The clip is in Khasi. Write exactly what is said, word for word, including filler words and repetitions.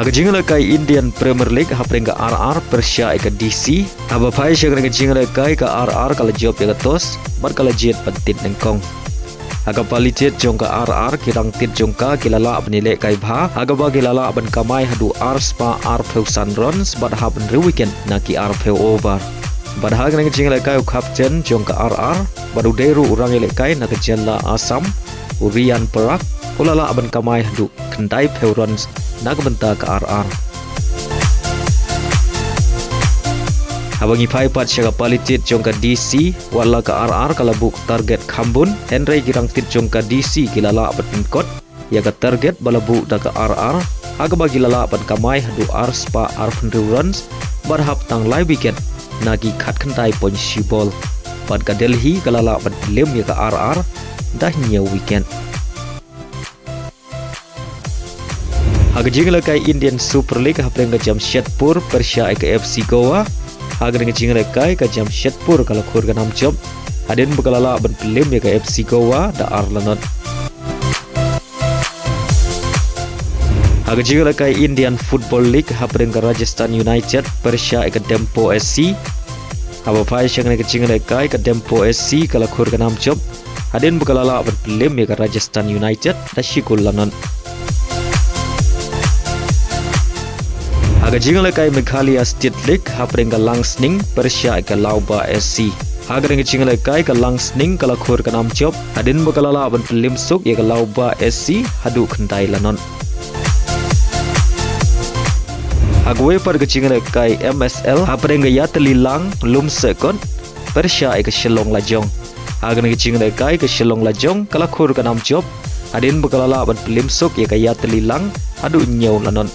Ha ka jingïalehkai Indian Premier League, hapdeng ka R R pyrshah ïa ka D C. Haba phai sha kane ka jingïalehkai, ka R R ka la jop ïa ka toss bad ka la jied ban tied nyngkong. Ha ka pali tied jong ka R R, ki rangtied jong ka ki la lah ban ïalehkai bha, ha kaba ki la lah ban kamai haduh ar spah arphew san runs bad hap hynriew wicket na ki arphew over. Bad ha kane ka jingïalehkai, u captain jong ka R R bad u dei ruh u rangïalehkai na ka jylla Assam, u Riyan Parag, u la lah ban kamai haduh khyndai phew runs na ka bynta ka R R. Haba ngi phai pat sha ka pali tied jong ka D C, wat la ka R R ka la buh target kham bun, hynrei ki rangtied jong ka D C ki la lah ban pynkut ïa ka target ba la buh da ka R R, ha kaba ki la lah ban kamai haduh ar spah arphew hynriew runs bad hap tang lai wicket na ki khatkhyndai point shi ball. Bad ka Delhi ka la lah ban pynlem ïa ka R R da hynñiew wicket. Ha ka jingïalehkai Indian Super League, hapdeng ka Jamshedpur pyrshah ïa ka F C Goa. Ha kane ka jingïalehkai, ka Jamshedpur ka la khur ka nam jop, hadien ba ka la lah ban pynlem ïa ka F C Goa da ar la not. Ha ka jingïalehkai Indian Football League, hapdeng ka Rajasthan United pyrshah ïa ka Dempo S C. Haba phai sha kane ka jingïalehkai, ka Dempo S C ka la khur ka nam jop, hadien ba ka la lah ban pynlem ïa ka Rajasthan United da shi kol la not. Ha ka jingïalehkai Meghalaya State League, hapdeng ka Langsning pyrshah ïa ka Laubah S C. Ha kane ka jingïalehkai, ka Langsning ka la khur ka nam jop, hadien ba ka la lah ban pynlem suk ïa ka Laubah S C haduh khyndai la not. Ha kawei pat ka jingïalehkai M S L, hapdeng ka Ïatylli Lang Lumsekot pyrshah ïa ka Shillong Lajong. Ha kane ka jingïalehkai, ka Shillong Lajong ka la khur ka nam jop, hadien ba ka la lah ban pynlem suk ïa ka Ïatylli Lang haduh hynñiew la not.